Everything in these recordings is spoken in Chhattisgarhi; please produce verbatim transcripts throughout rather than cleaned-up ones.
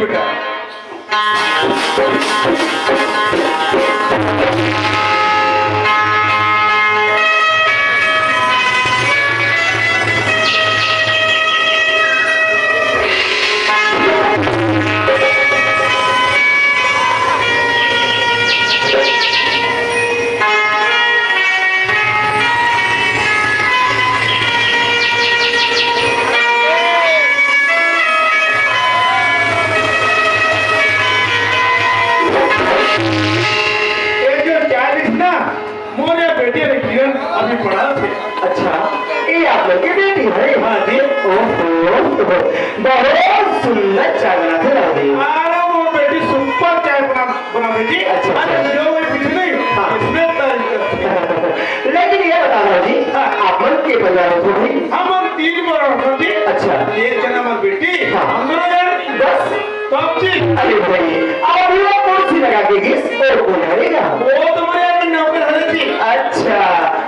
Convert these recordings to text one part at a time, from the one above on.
ये जो चाय दिस ना, मोर ये बेटी अभी किरण अभी पढ़त हे। अच्छा, ये आप लोग की बेटी है? हाँ जी। ओहो, बहुत सुंदर चाय बनाथे दादी। अरे, मोर बेटी super चाय बना, बनाथे जी। अच्छा, अच्छा। अरे, जो भी पीथे नहीं, हाँ। इसमें तारीफ करथे। लेकिन ये बता दो जी, हाँ। आप मन के परिवार हो भाई? हम मन तीन परिवार हो जी। अच्छा। एक जना मोर बेटी, हाँ। हम दोनों जन। बस? तो आप जी। अरे भाई, अब वो कुर्सी लगा के गिस, वो कौन हरेगा? वो तो मेरे यहाँ नौकर हरे जी। अच्छा,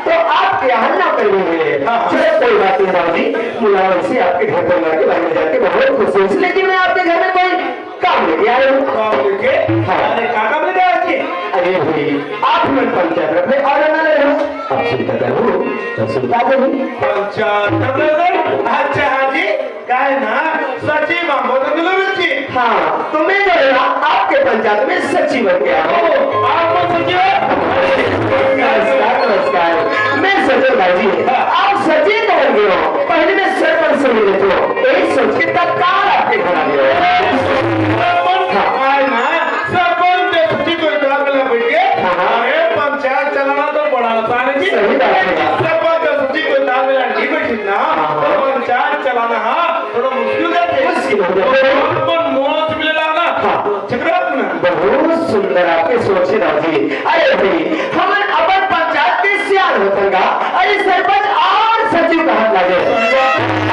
तो आपके यहाँ नौकर भी है? हाँ। चलो, कोई बात नहीं दादी, मुलायम से आपके घर परिवार के बारे में जान के बहुत खुश हूँ, लेकिन मैं आपके घर में कोई काम लेके आया हूँ। काम लेके? हाँ। अरे, का काम लेके आया जी? अरे भाई, आप ही मन पंचायत रखने और ना ले हो। आप चिंता करो, मैं सुनता नहीं। पंचायत रखने? अच्छा, हाँ जी। काय ना, सची मांगो तो मिलो रुचि। हाँ, तो मैं जो है ना, आपके पंचायत में सचिव बन गया हूँ। ओ, आप कौन सचिव है? नमस्कार, नमस्कार। मैं सचिव भाई जी। हाँ। आप सचिव तो बन गए हो। पहले मैं सरपंच से मिले थे। यही सोच के तत्काल आपके घर आ गया हूँ। सरपंच? हाँ। काय ना, सरपंच से सचिव को इतना मिला बैठ के। हाँ, हाँ। अरे, पंचायत चलाना तो बड़ा आसान है जी। सही बात है। सरपंच से सचिव को इतना मिला नहीं बैठी ना, हाँ, हाँ। तो पंचायत चलाना, हाँ, थोड़ा मुश्किल जाथे। मुश्किल हो जाथे। अपन मोच मिले ला ना। हाँ। झगड़ा अपना। बहुत सुंदर आपके सोच है दाऊ जी। अरे भाई, हमन अपन पंचायत के सियान होथन गा, अरे सरपंच और सचिव कहत लागे।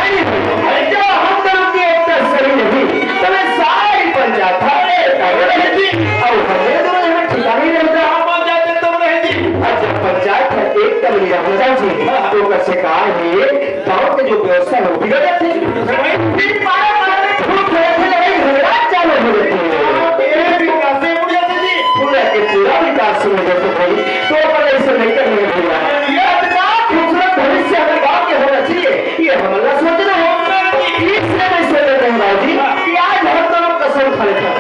अरे भाई, जब हम दोनों की एकता सही रही, तो मैं सारी पंचायत हरे तरे रहे जी। और हमें दोनों में ठिकाने नहीं रहता। पंचायत एकदम रहे जी। और जब पंचायत है एकदम नहीं रहना दाऊ जी, तो कैसे कहा है? गांव के जो व्यवस्था है, वो बिगड़ जाथे। भाई, फिर पारा पारा में फूट रहे थे, लड़ाई झगड़ा चालू हो जाते हैं। आप ये विकास से उड़ जाते जी। पूरा के पूरा विकास से उड़ जाते भाई। तो अपन ऐसे नहीं करने भैया। ये इतना खूबसूरत भविष्य हमारे गांव के होना चाहिए, ये हम लोग सोच रहे हो। इसलिए मैं सोच रहे हैं भाई जी कि आज हम दोनों कसम खा लेते हैं।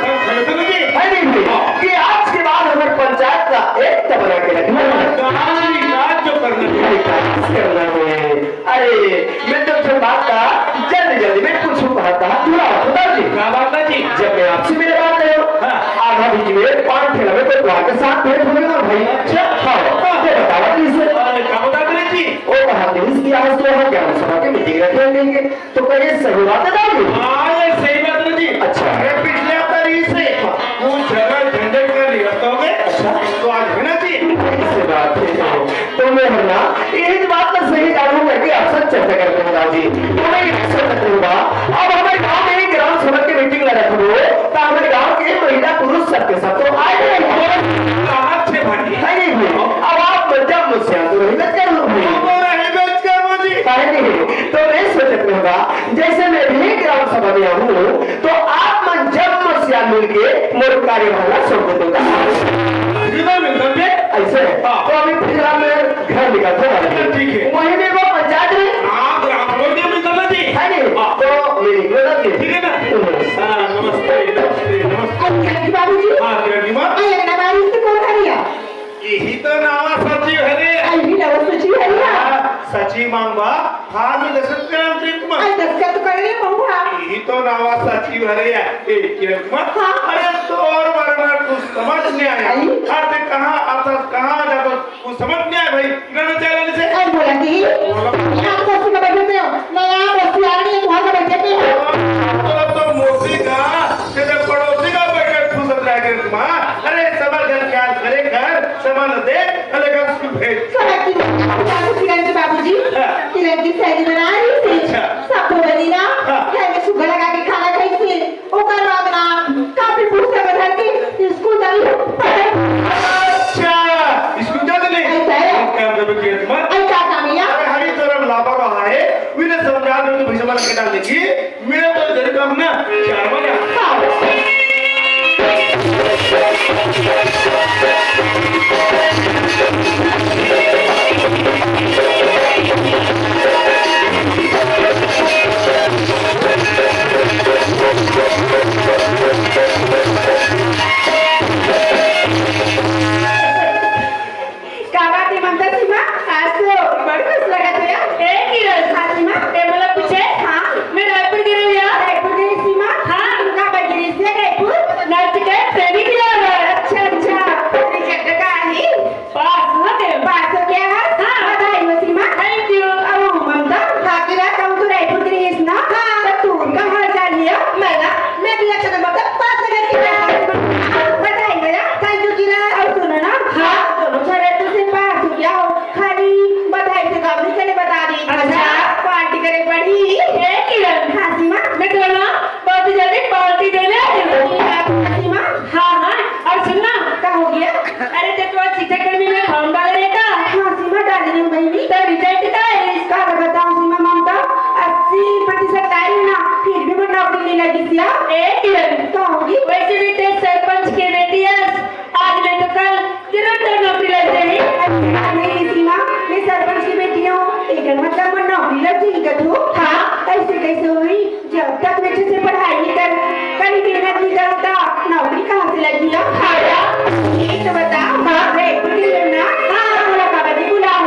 है नहीं भाई? कि आज के बाद हमारे पंचायत का एकता बना के रखना है। गांव विकास जो करना है। विकास करना है। अरे, मैं तो सब बात का जल्दी जल्दी में कुछ कहा था, पूरा होता जी। क्या बात है जी? जब मैं आपसे मेरे बात रहे हो, हाँ। आधा बीच में पान ठेला में तो द्वार के साथ भेंट हो गया भाई। अच्छा। हाँ, हाँ। वो बतावा जी इसे। अरे, क्या बता रहे जी? वो कहा थे इसकी आज तो यहाँ ग्राम सभा की मीटिंग रखेंगे, तो कहिए सही बात है दाऊ जी? हाँ, ये सही बात है जी। अच्छा। अरे, पिछले हफ्ता रही से, वो झगड़ा झंझट का निरस्त हो गए। अच्छा। तो आज है ना जी? सही बात है। तो मैं है ना, यही बात तो सही जानू करके आपसे चर्चा करते हैं दाऊ जी। तो मैं ये सोच रहा हूँ, अब हमारे गांव में एक ग्राम सभा की मीटिंग लगा था वो, तो हमारे गांव के महिला पुरुष सबके सब तो आए थे। अच्छे भाई। है नहीं भाई? अब आप जब मुझसे तो रही मत करो भाई। वो रही मत करो जी। है नहीं? तो मैं सोच रहा हूँ, जैसे मैं भी ग्राम सभा में आऊँ, तो आप मन जब मुझसे मिलके मोर कार्यभार ला सौंप दो। बिना मिलकर के? ऐसे? हाँ। तो अभी फिलहाल मैं घर निकलता हूँ। ठीक है। वहीं में वो पंचायत में। हाँ, ग्राम सभा में मिलता ना जी। है नहीं? हाँ। तो मैं निकलता जी। ठीक है ना? हम्म। हाँ, नमस्ते, नमस्ते, नमस्ते। अच्छा, बाबूजी। हाँ, किरण जी माँ। अरे, ना बाबूजी, कौन आ रही है? यही तो नावा सचिव हरे। अरे, नावा सचिव हरे। हाँ, सचिव मांगवा। हाँ, मैं दस्तखत कराऊं तेरे को। अरे, दस्तखत तो कर ले, बहू, हाँ। यही तो नावा सचिव हरे या। ए, किरण कुमार। हाँ। अरे, तोर बारे में कुछ समझ नहीं आया। अरे। अरे, ते कहाँ आता, कहाँ जाता, कुछ समझ नहीं आया भाई। किरण चाहे से। अरे, बोला कि बोला। आप तो सुबह बैठे थे, मैं यहाँ बस्ती आ रही है, वहाँ से बैठे थे। तो, तो मोती का तेरे पड़ोसी का बैठे फुसत रह गए तुम, हाँ? अरे, समर घर ख्याल करे घर, समर न दे, अरे घर सुन भेज। समझ की बात, किरण के बाबूजी, हाँ। किरण की सहेली बना रही थी। अच्छा। सब बोले नी ना, हाँ। घर में सुग्गा लगा के खाना खाई थी। ओकर बाद ना, कापी पुस्तक में धर के स्कूल चली पढ़े। अच्छा, स्कूल जाते नहीं? ऐसा है। काम करबे किरण कुमार। ऐसा काम है। अरे, हरी तरह लापरवाह है, मैंने समझा दो तो भैया वाला के डाल देखिए। मेरा तो घर का अपना चार बजा। हाँ। होगी। वैसे भी ते सरपंच के बेटी हस, आज नहीं तो कल जरूर तोर नौकरी लग जाही। अरे नहीं सीमा, मैं सरपंच की बेटी हूँ, एकर मतलब मोर नौकरी लग जाही कथो। हाँ। ऐसे कैसे होही? जब तक मैं अच्छे से पढ़ाई नहीं कर, कहीं मेहनत नहीं करूँ तो नौकरी कहाँ से लगी? अब हाँ यार, ये तो बताओ। हाँ। रायपुर के लिए ना? हाँ। थोड़ा बाबा जी बुलाओ।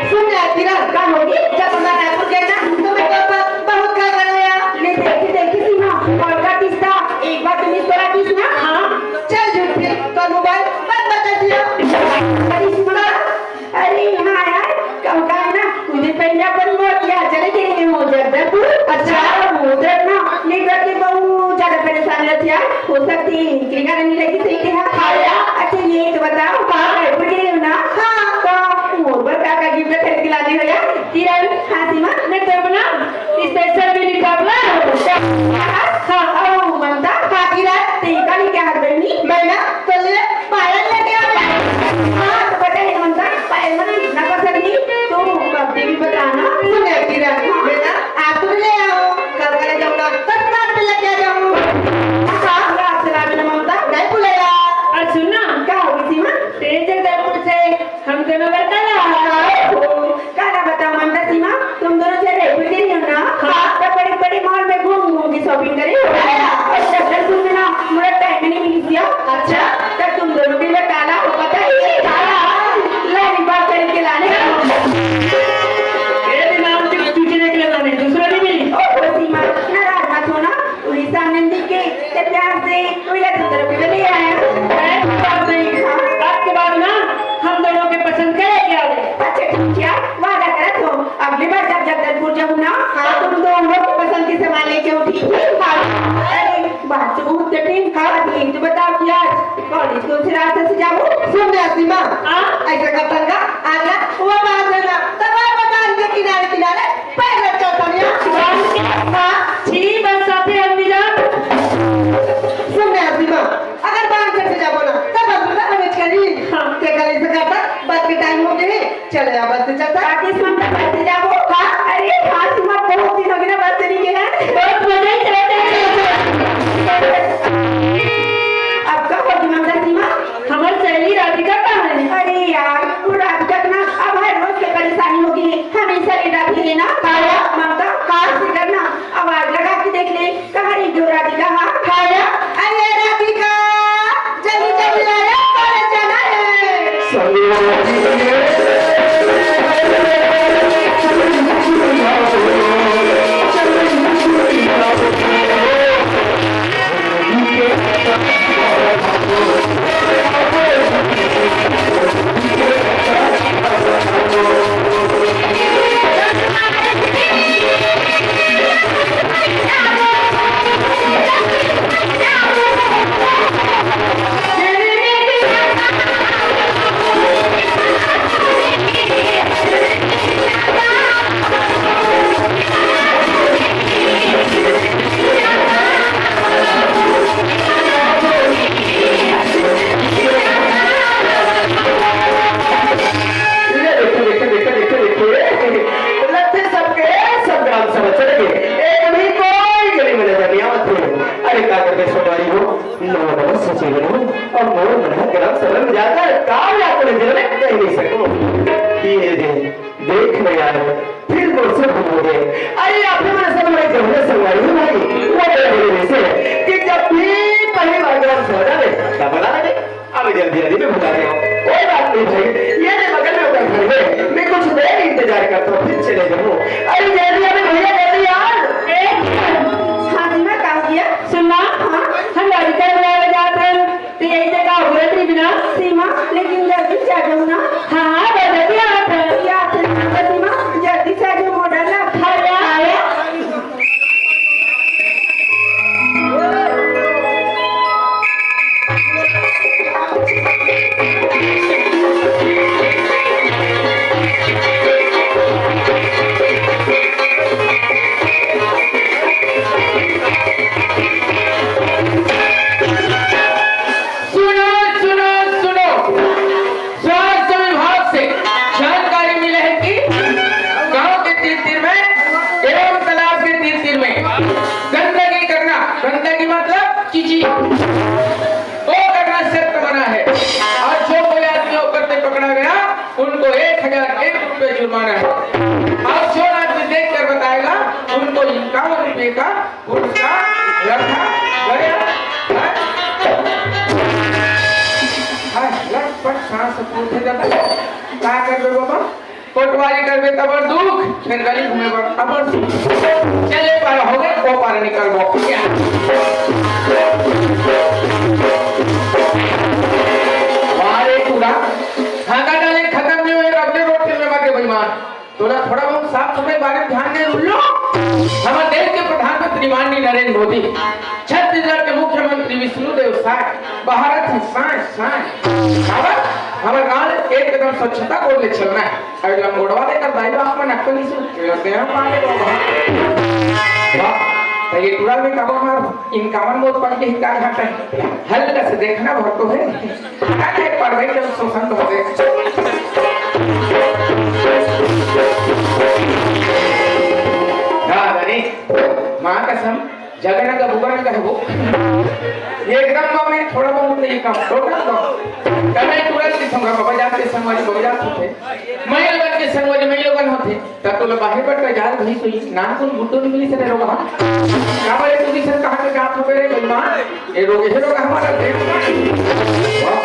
सुन ना किरण, का होगी? जब मैं रायपुर गए ना तो मैं तो ब-, बहुत खा कर लिया। ले देखी देखी सीमा, और का किस्सा? एक बार तुम इस तरह किस ना? हाँ। चल झूठी, तो मोबाइल बंद बता दिया। अरे सीमा, अरे हाँ यार, कहूँ का है ना, उस दिन पहले अपन मोर यहाँ चले गए हैं, वो जगदलपुर। अच्छा। वो उधर ना नेटवर्क की बहुत ज्यादा परेशानी रहती है यार, हो सकती है इनके कारण नहीं लगी सही है। हाँ यार। अच्छा ये तो बताओ, हाँ। रायपुर गए हो ना? हाँ। तो मोर बर का का गिफ्ट खरीद के लाने हो यार? किरण। हाँ सीमा। मैं तो अपना स्पेशल मिनी टॉप ला। हाँ। हाँ, ओ ममता। हाँ किरण। ते का लेके आ गई? मैं ना तो ले पायल लेके आ गई। हाँ, तो पता है ममता, पायल मन इतना पसंद नहीं, तो कभी भी बताना। सुन ना किरण, मैं ना आज तो ले आऊँ, कल करे जाऊँगा, तब रात में लेके आ जाऊँ। हाँ, रात से रात में ममता। नहीं बोला यार। और सुन ना। का होगी सीमा? तेरे जगदलपुर से हम दोनों बर का ला। का ना बताओ ममता सीमा, तुम दोनों से रायपुर के रही हो ना? हाँ। तो बड़े बड़े मॉल में घूम घूम के शॉपिंग करे हो। हाँ। और जगदलपुर में ना मोर टाइम नहीं मिली दिया। अच्छा। तो तुम दोनों के लिए काला हो पता है? काला। लॉलीपॉप खरीद के लाने का। ये भी नाम से चूचने के लिए लाने, दूसरा नहीं मिली। ओ, ओ सीमा, नाराज मत होना। उड़ीसा नंदी के ते प्यार से कोयला दो तरफ के ले आया। ऐसी बात नहीं। हाँ। आज के बाद ना हम दोनों के पसंद करे क्या? अच्छा ठीक है, वादा करा तो अगली बार जब जगदलपुर जाऊँ ना, हाँ। तो तुम दोनों के पसंद के सामान लेके आऊँ, ठीक है? हाँ। अरे बात तो बहुत कठिन। हाँ। अभी तो बताओ कि आज कॉलेज कौन से रास्ते से जाऊँ? सुन ना सीमा, हाँ? ऐसा करता का आज ना वो बात है ना, तब बात के किनारे किनारे पैर रख कर तनिया। बांध के? हाँ। छी, बस साथे हम भी जाब। सुन ना सीमा, अगर बांध के से जाबो ना, तब हम ना हमें करी। हाँ। ते कल इसे करता, बस के टाइम हो गए, चले आ बस से चलता। राकेश मन का बस से जाबो। हाँ। अरे हाँ सीमा, बहुत दिन हो गए ना बस से नहीं गए हैं। बहुत मजा ही चला। अब का होगी ममता सीमा? हमर सहेली राधिका कहाँ है? अरे यार, वो राधिका ना अब हर रोज के परेशानी होगी, हमेशा लेट आती है ना। काया, ममता, हाँ। फिकर ना, आवाज लगा के देख ले, कहाँ रही गयो राधिका? हाँ। काया, अरे राधिका, जल्दी जल्दी आ रे, कॉलेज जाना है। ले, देखे, देखे, देखे, देखे, देखे। लथे सबके सब ग्राम सभा चले गए। एक भी कोई गली में नजर नहीं आवत हे। अरे का करबे संगवारी हो, नवा नवा सोचे हो, अब मोर मन ह ग्राम सभा में जाकर का या कोने जिले में कह नहीं सको। ये दे, देख न यार, फिर मोर से भूल हो गए। अरे आप ही मेरे से बड़े गहरे संगवारी हो भाई, वो बड़े बड़े वैसे हैं कि जब भी पहली बार ग्राम सभा जावे, तब बना लगे। अब जल्दी जल्दी में बुला रहे हो। कोई बात नहीं भाई, ये ले बगल में उधर घर है, मैं कुछ देर इंतजार करता हूँ, फिर चले जाऊँ। अरे जल्दी अबे भैया, जल्दी यार। ए, हाँ जी, मैं कहा गया। सुनना, हाँ? हम लड़का बुलावे जात हन, तो यही जगह उड़त रही बिना। सीमा, लेकिन जल्दी से आ जाओ ना। हाँ, हाँ, बस जल्दी आवत हन। या फिर सीमा, जल्दी से आ जाओ, मोटर ना। हाँ, हाँ। सुनो, सुनो, सुनो। स्वास्थ्य विभाग जी, वो करना सख्त मना है। और जो कोई आदमी वो करते पकड़ा गया, उनको एक हजार एक रुपये जुर्माना है। और जो आदमी देख कर बताएगा, उनको इक्यावन रुपये का पुरस्कार रखा गया है। हाँ, लटपट सांस फूलते जाता है। का करबे बाबा? कोटवारी करबे तबर दुख, फेर गली घूमे बर अबर सुख। चले पार हो गए, ओ पार निकलबो। वाह रे टूरा, हांका डाले खत्म नहीं हुए, रबड़े रोड के में बाके बेईमान। तोला थोड़ा बहुत साफ सफाई बारे में ध्यान नहीं, उल्लू। हमर देश के प्रधानमंत्री माननीय नरेंद्र मोदी, छत्तीसगढ़ के मुख्यमंत्री विष्णुदेव साय, भारत है साय, साय। काबर? हमर गांव ले एकदम स्वच्छता को ले चलना है। अरे लंगोटवा लेकर दाई बाप मन अक्कल नहीं सुनते, लगते हैं हमारे बाबा। वाह, तो ये टूरा में काबर मार, इनका मन मौत पड़ के ही का घाटा है। हल्का से देखना बहुत तो है। अरे, पर भाई, जब शोषण तो होते। दादा रे, माँ कसम, जगह का बुबरन का है वो। ये एकदम कम है, थोड़ा बहुत नहीं कम, टोटल कम। तब मैं तुरंत दिखूंगा, बाबा जान के संगवारी, बाबा जान होते। मैं लोगन के संगवारी, मैं लोगन होते। तब तो बाहर पर का जाल भी सोई, नाम कौन गुड्डू नहीं मिली सरे रोगा। का बोले तू भी सर कहाँ के जात हो रे बेईमान? ए रोग, हे रोग हमारा देख। वाह,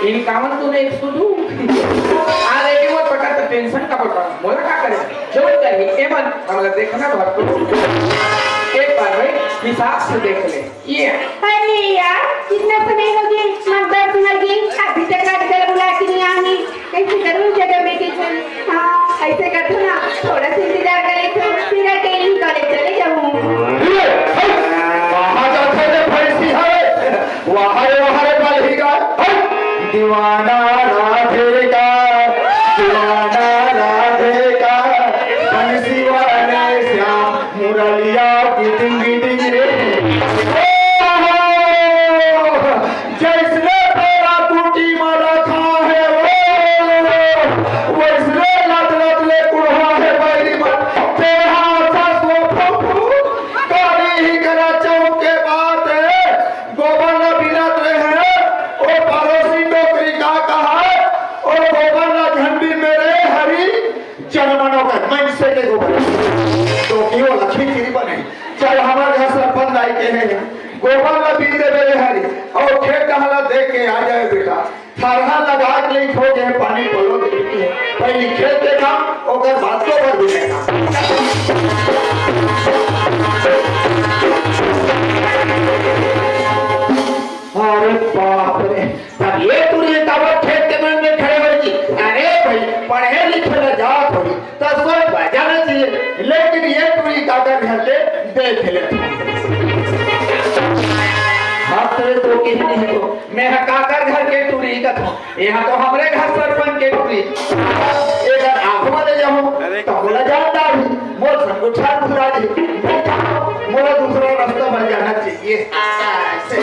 इनकावन तूने एक सुधू। आ लेके वो पटा तो टेंशन का पटा। मोला का करे? जो करी, एमन, हमला देखना भर को। एक बार भाई, हिसाब से देख ले। ये। अरे यार, कितना समय हो गया, मैं दर्द मर गई, अभी तक रात घर बुला के नहीं आई। कैसे करूँ जगह में के चल? हाँ, ऐसे कर दो ना, थोड़ा सा इंतजार करे तो फिर डेली कॉलेज चले जाऊँ। ए, हट! कहाँ जाथे रे भैंसी हवे? वहाँ रे, वहाँ रे, बलही का। हट! दीवाना राधे का, दीवाना राधे का, बंसी वाले श्याम, मुरलिया की टिंगी टिंगी। ओहो! जैसने बेरा टूटी माला खा है वो, वैसने लत लत ले कुढ़वा है बैरी मन। तेरा अच्छा सो फू फू, काली ही करा चौक के बात है। गोबर न बीनत रहे हैं, ओ पड़ोसी डोकरी का कहा, ओ गोबर न झंडी मेरे हरी, जनमनों का मन से के गोबर। तो क्यों लखी तेरी बने? चल हमारे घर सरपंच आई के हैं, गोबर न बीन दे मेरे हरी, और खेत टहला देख के आ जाए बेटा। थरहा लगा के लेके हो गए, पानी पलो के पहली खेत देखा, ओकर बाद तो भर भी देखा। अरे बाप रे, तब ये टूरी काबर खेत के मन में खड़े होगी? अरे भाई, पढ़े लिखे ला जात होगी, तो सोच भाई जाना चाहिए, लेकिन ये टूरी काकर घर के देख ले। हाँ, तेरे तो की नहीं हो, मैं काकर घर के टूरी का था। यहाँ तो हमरे घर सरपंच के टूरी। एक आंख में ले जाऊं, अरे। तो बोला जाता भी, मोर संग उठा घुरा दे। मोला दूसरा रास्ता बन जाना चाहिए। ऐसे।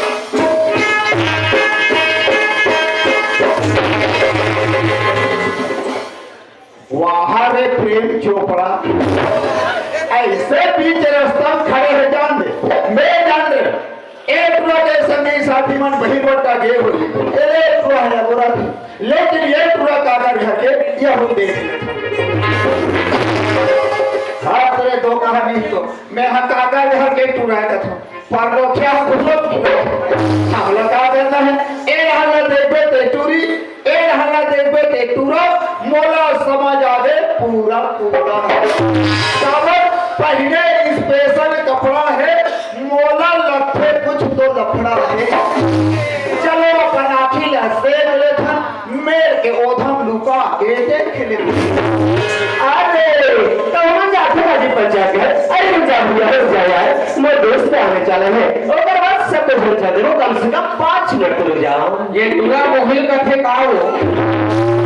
वाह रे प्रेम चोपड़ा, ऐसे बीच रास्ता में खड़े है, जान दे, मैं जान दे। ए टूरा के संगी साथी मन बही बट्टा गे होई। ए रे टूरा है बोरा थी। लेकिन ये टूरा काकर घर के ये हम देख लेते। हाँ, तेरे दो कहानी तो मैं हाँ काकर घर के टूरा है कथा। पर लोग क्या हम लोग, हम लोग का करना है? ए हालत देखबे ते टूरी, ए हल्ला देखबे ते टूरा, मोला समझ आवे पूरा पूरा। काबर पहने स्पेशल कपड़ा है, मोला लगथे कुछ तो लफड़ा है। चलो अपन आँखी ला सेक लेथन, मेर के ओधम लुका के देख ले। अरे, तो हम जाथे ना जी पंचायत घर। अरे रुक जा भैया, रुक जा यार, मोर दोस्त के आने चालन है, ओकर बाद सब कुछ हो जाते, वो कम से कम पाँच मिनट तो रुक जाओ। ये टूरा मोहिल कथे का हो?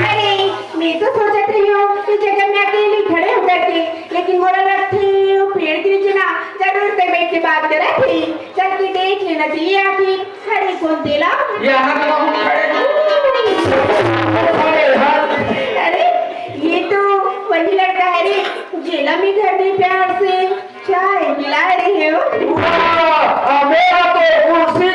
अरे, मैं तो सोचत रही हूँ कि जगह में अकेली खड़े होकर के, लेकिन मोला लगथे वो पेड़ के नीचे ना जरूर कोई बैठ के बात करत हे। चल के देख लेना चाहिए आखिर खड़े कौन तेला। यहाँ तो हम खड़े हैं। खड़े हैं। अरे, ये तो वही लड़का है रे, जेला में घर में प्यार से चाय पिला रहे हो। वाह, मेरा तो कुर्सी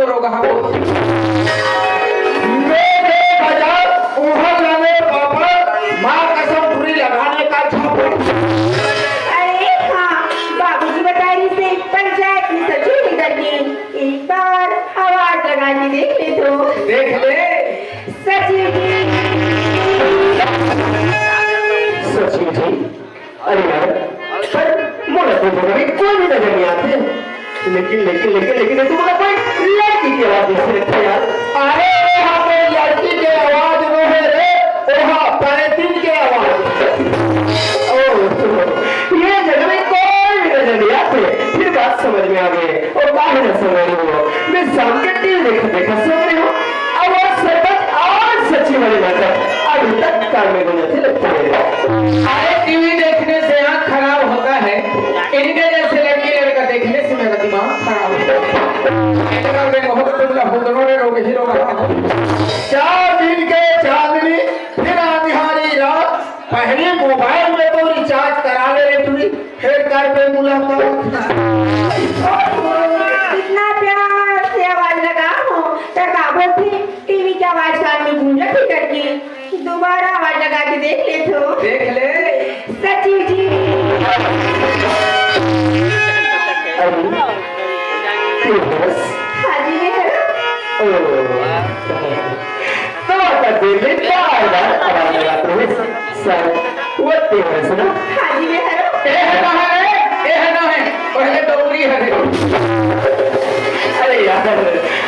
रोगहा बोल। मेरे बजाय उहर लगे बापर, माँ कसम पूरी लगाने का झापड़। अरे हाँ, बाबूजी बता रही से पंचायत में सचिव निकल के एक बार आवाज लगा के देख ले तो। देख ले। सचिव जी। सचिव जी। अरे यार, पर मोला तो जगह में कोई भी नजर नहीं आते। लेकिन, लेकिन, लेकिन, लेकिन, ये तो मोला कोई लड़की की आवाज जैसे लगता है यार। अरे, वहाँ पे लड़की की आवाज नो है रे, वहाँ पैंतीस की आवाज। ओह, ये जगह में कोई भी नजर नहीं आते। फिर बात समझ में आ गई। और काहे ना समझ रही हो? मैं शाम के टीवी देखा, देखा सो रही हूँ। अब वो सरपंच और सचिव वाली नाटक अभी तक कान में गूंजती लगती है। अरे, टीवी देखने से आँख खराब होता है, इनके जैसे लड़की लड़का देखने से मेरा दिमाग खराब होता है। इतना दिन बहुत तुमला हुदनो रे रोग ही रोग। चार दिन के चांदनी, फिर आंधियारी रात, पहले मोबाइल में तो रिचार्ज करा ले रे टुरी, फिर कर पे मुलाकात। कितना प्यार से आवाज लगा हो, तो का बोलते, टीवी की आवाज कान में गूंजत ही करके दोबारा आवाज लगा के देख ले तो। देख ले। सचिव जी। अरे, ये बस। हाँ जी, मैं हूँ। ओ। तो का दिल में बार-बार आवाज लगाते हैं। सर, वो तेरे सुना? हाँ जी, मैं हूँ। ए है कहाँ है? ए है ना है? पहले दौरी है। अरे यार,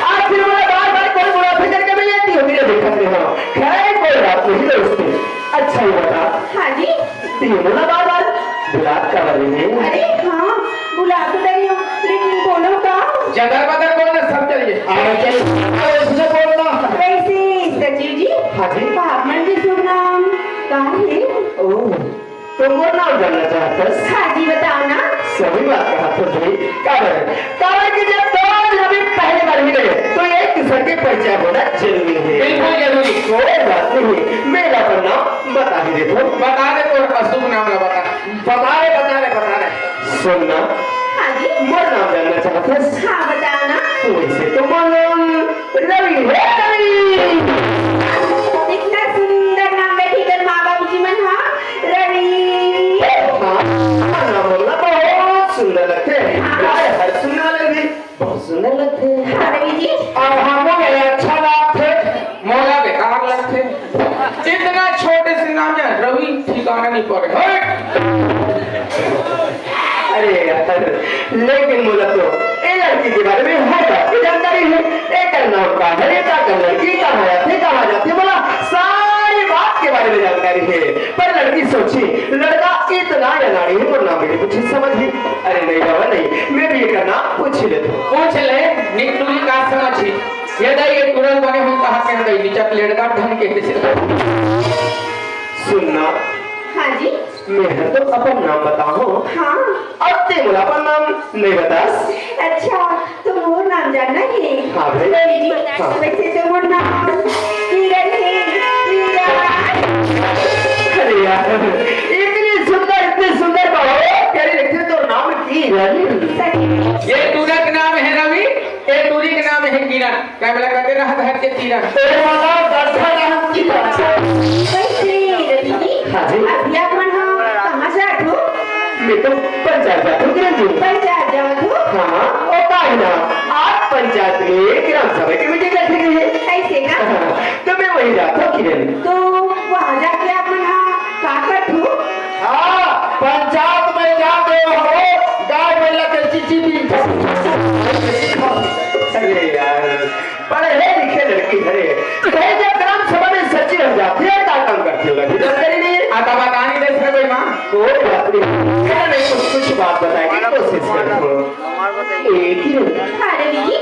आप फिर मुझे बार-बार कोई मुलाकात करके भी लेती हो, मेरे देखत में हो। खैर, कोई बात नहीं, दोस्ती। अच्छा, ये बता। हाँ जी। तीनों ना बार-बार बुलात का बारे में। अरे हाँ, बुला तो रही हूँ, लेकिन बोलो का? जदर बदर बोलना सब चलिए। अरे चल, अरे उससे बोलना। वैसे सचिव जी, हाँ जी। आप मन के शुभ नाम का है? ओह, तो मोर नाम जानना चाहत हस? हाँ जी, बताओ ना। सही बात कहा तो भाई। काबर? काबर कि जब दो आदमी पहली बार मिले, तो एक दूसरे के परिचय होना जरूरी है। बिल्कुल जरूरी। कोई बात नहीं, मैं अपन नाम बता ही देता हूँ। बता दे, तोर अशुभ नाम ला बता। बता रे, बता रे, बता रे। सुन ना। हाँ जी। मोर नाम जानना चाहत हस? हाँ, बताओ ना। तो वैसे तो मोर नाम रवि है, रवि। इतना सुंदर नाम रखे कर माँ बाबू जी मन, हाँ, रवि। हाँ, नाम बोलना बहुत सुंदर लगते हैं। हाँ। अरे, हर सुनने वाले भी बहुत सुंदर लगते हैं। हाँ, रवि जी। और हमको ये अच्छा लगते, मोला बेकार लगते। इतना छोटे से नाम है, रवि ठिकाना नहीं पड़े। हट! अरे यार, लेकिन मोला तो ए लड़की के बारे में हर बात की जानकारी है। एकर नाम का है, एकर लड़की कहाँ आथे, कहाँ जाथे, मोला सारी बात के बारे में जानकारी है। पर लड़की सोची, लड़का इतना अनाड़ी है, मोर नाम भी नहीं पूछी समझी। अरे नहीं बाबा नहीं, मैं भी एकर नाम पूछ लेता हूँ। पूछ ले, निकटूरी का समझी। ये दाई, ये तुरंत बने हम कहा के दाई, निचक लड़का ढंग के पीछे। सुनना। हाँ जी। मैं हर तो अपन नाम बताहूँ। हाँ। अब ते मोला अपन नाम नहीं बतास। अच्छा, तो मोर नाम जानना है? हाँ भाई। रवि जी, हाँ। वैसे तो मोर नाम किरण है, किरण। अरे यार, इतनी सुंदर, इतनी सुंदर बाबा, प्यारी लगती है, तो नाम किरण। सही में। ये तुरक नाम है रवि, ये तुरी के नाम है किरण। कैमरा करके रहा धर के तीरा। ए वाला गड्ढा रहन की बात। वैसे रवि जी, हाँ जी। अभी आप मन ह कहाँ जात हो? मैं तो पंचायत जात हूँ किरण जी। पंचायत जावत हो? हाँ। ओ काहे ना, आज पंचायत में ग्राम सभा की मीटिंग रखी गई है। ऐसे का? हाँ, तो मैं वहीं जात हूँ किरण। तो वहाँ जाके आप मन ह का करत हो? हाँ, पंचायत में जाके हो, गाय बैला के चिचिबी। अरे यार, पढ़े लिखे लड़की हरे, कहे जब ग्राम सभा में सचिव हो जाती है, का काम करती होगा, भी जानकारी नहीं है। आ, तब बतानी दे सर कोई माँ। कोई बात नहीं, चलो नहीं, कुछ, कुछ बात बताने की कोशिश करता हूँ। एक ही मिनट। हाँ, रवि जी।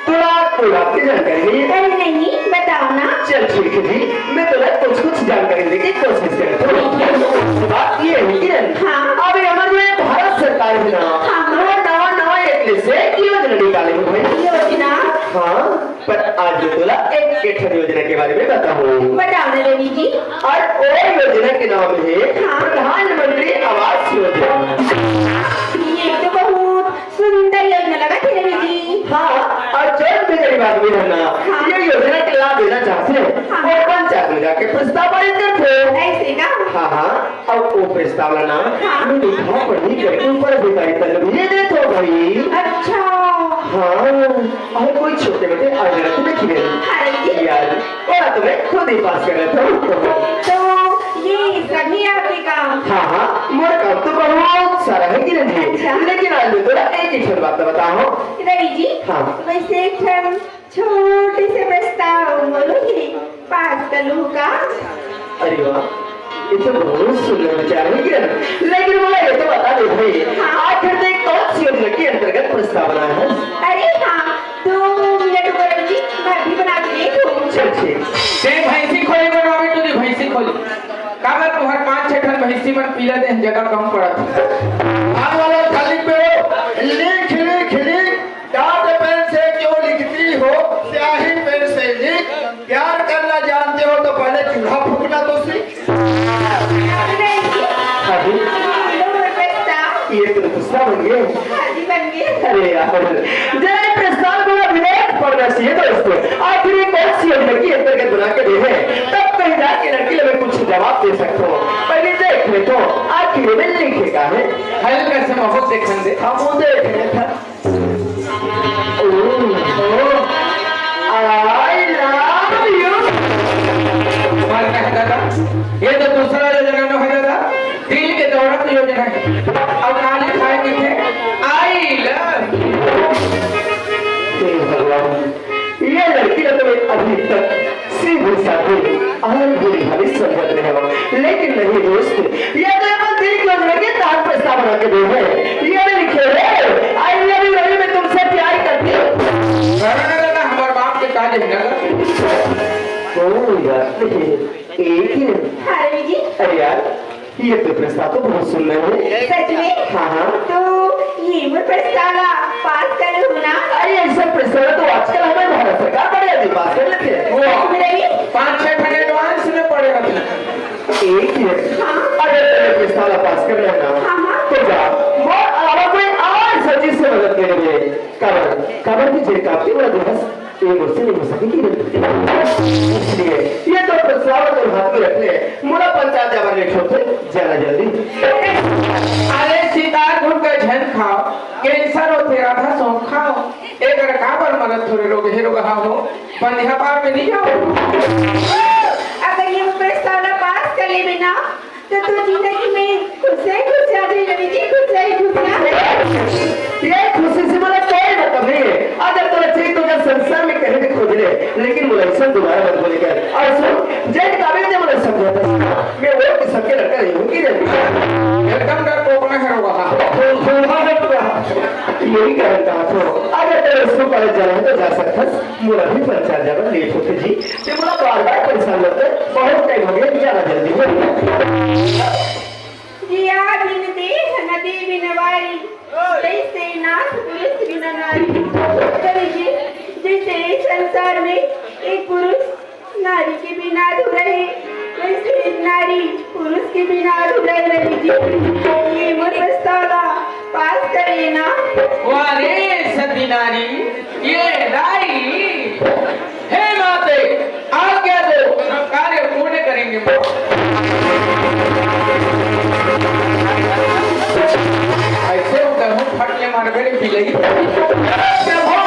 तोला पूरा की जानकारी नहीं है। अरे नहीं, बताओ ना। चल ठीक है जी, मैं तोला कुछ, कुछ जानकारी देने की कोशिश करता हूँ। बात ये है कि हाँ। अभी हमारे जो ये भारत सरकार है ना, हाँ। वो नवा, नवा एक से योजना निकाले हुए हैं। योजना? हाँ। पर आज मैं तोला एक, एक ठन योजना के बारे में बताहूँ। बताओ ना रवि जी। और वो योजना के नाम है हाँ। प्रधानमंत्री आवास योजना। ये तो बहुत सुंदर योजना लगथे रवि जी। हाँ, और जौन भी गरीब देना चाहथे, हाँ। वो पंचायत में जाके प्रस्ताव पारित करथे। ऐसे का? हाँ, हाँ। अब वो प्रस्ताव ला ना, हाँ। मैं लिखा पढ़ी करके ऊपर अधिकारी तक भेज देथों भाई। अच्छा। हाँ, अउ कोई छोटे मोटे अड़चन नहीं हे। हाँ जी। यार, ओला तो मैं खुद ही पास कर लेथों। तो ये सभी आपके काम? हाँ, हाँ, मोर काम तो बहुत सारा हे किरण जी। अच्छा। लेकिन आज मैं तोला एक ही ठन बात बताहूँ। रवि जी, हाँ। वैसे एक ठन छोटे से प्रस्ताव मोरो ही पास कर लूँ का? अरे वाह, ये तो बहुत सुंदर विचार हे किरण। लेकिन मोला ये तो बता दे भाई, हाँ। आखिर तैं कौन सी योजना के अंतर्गत प्रस्ताव बनाए हस? अरे हाँ, दो मिनट रुको रवि जी, मैं अभी बना के देथों। चल ठीक। तैं भैंसी खोली बनवाबे तो दे भैंसी खोली। काबर तुँहर पाँच छह ठन भैंसी मन पीला दे जगह कम पड़त हे। आने वाला खाली पे हो, लिख, लिख, लिख। डार्ट पेन से क्यों लिखती हो, स्याही पेन से लिख। प्यार करना जानते हो तो पहले चूल्हा फूँकना तो सीख। अभी ये तो गुस्सा बन गए। अरे यार, जरा ये प्रस्ताव को अभी देख पढ़ना चाहिए दोस्तों। आखिर ये कौन सी योजना के अंतर्गत बना के दे हे, तब कहीं जाके लड़की लोग कुछ जवाब दे सकते हो। पहले देख ले तो आखिर में लिखे का है। हल्का से महक देखन दे। हम वो देख रहे थे। ओ, ओ, I love you। तुम्हारे कहे दादा, ये तो दूसरा योजना न हो दादा, दिल के दौरा की योजना हे। अब नाली खाए के थे, I love you। हे भगवान, ये लड़की ला तो मैं अभी तक सीधी सादी और भली भांति समझत रहे हँव, लेकिन नहीं दोस्त, ये तो अपन दिल के योजना के तहत प्रस्ताव बना के दे हे। ये में लिखे हे, "I love you रवि, मैं तुमसे प्यार करती हूँ।" करने देना, हमारे बाप के काज है ना। कोई बात नहीं, एक ही मिनट। हाँ, रवि जी। अरे यार, ये तो प्रस्ताव तो बहुत सुंदर हे। सच में? हाँ, हाँ। तो ये मोर प्रस्ताव ला पास कर लूँ ना? अरे, ऐसा प्रस्ताव तो आजकल हमारे भारत सरकार बड़े आदमी पास कर लेथे। वो मेरा भी पाँच छह ठन advance में पड़े रहते हैं। एक मिनट। हाँ। अगर तैं प्रस्ताव ला पास करना हे ना, हाँ, हाँ। तो जा, मोर अलावा कोई और सचिव से मदद ले ले। काबर, काबर कि जे काम के बड़ा दिवस ये मुझसे नहीं हो सकेगी। इसलिए ये तो प्रस्ताव तोर हाथ में रख ले, मोला पंचायत जाबर लेट होथे, जाना जल्दी। अरे सितार घुन का झन खाओ, cancer होथे राधा सौंफ खाओ। एकर काबर मरत हो रे रोगहे रोगहा हो, बंधिया पार में नहीं जाओ। अगर ये प्रस्ताव ला पास कर लेबे ना, तो तू जिंदगी में खुश है, खुश है, अजय रवि जी, खुश है, खुश है। ये खुशी से मोला कोई मतलब नहीं है। अगर तोला चाहिए तो जा संसार में कहीं भी खोज ले, लेकिन मोला ऐसा दोबारा मत बोले कर। और सुन, जेन काबिल ने मोला समझा था, मैं वो किस्म के लड़का नहीं हूँ कि नहीं। एकदम डरपोक ना है वो। यही कारण कहा था, अगर तेरे स्कूल कॉलेज जाना है तो जा सकता है, मोला भी पंचायत जाना लेट होते जी। ते मोला बार-बार परेशान करते, बहुत टाइम हो गया, जाना जल्दी हो। जिया बिन देह नदी बिन वारी, जैसे नाथ पुरुष बिन नारी। कवि जी, जैसे इस संसार में एक पुरुष नारी के बिना अधूरा है, वैसे एक नारी पुरुष के बिना अधूरा है। रवि जी, ये मोर प्रस्ताव ला पास कर लेना। वाह रे सती नारी, ये राई, हे माते, आज्ञा दो, हम कार्य पूर्ण करेंगे माँ। ऐसे उधर हूँ, फट ले मार मेरे बिलई। प्रभु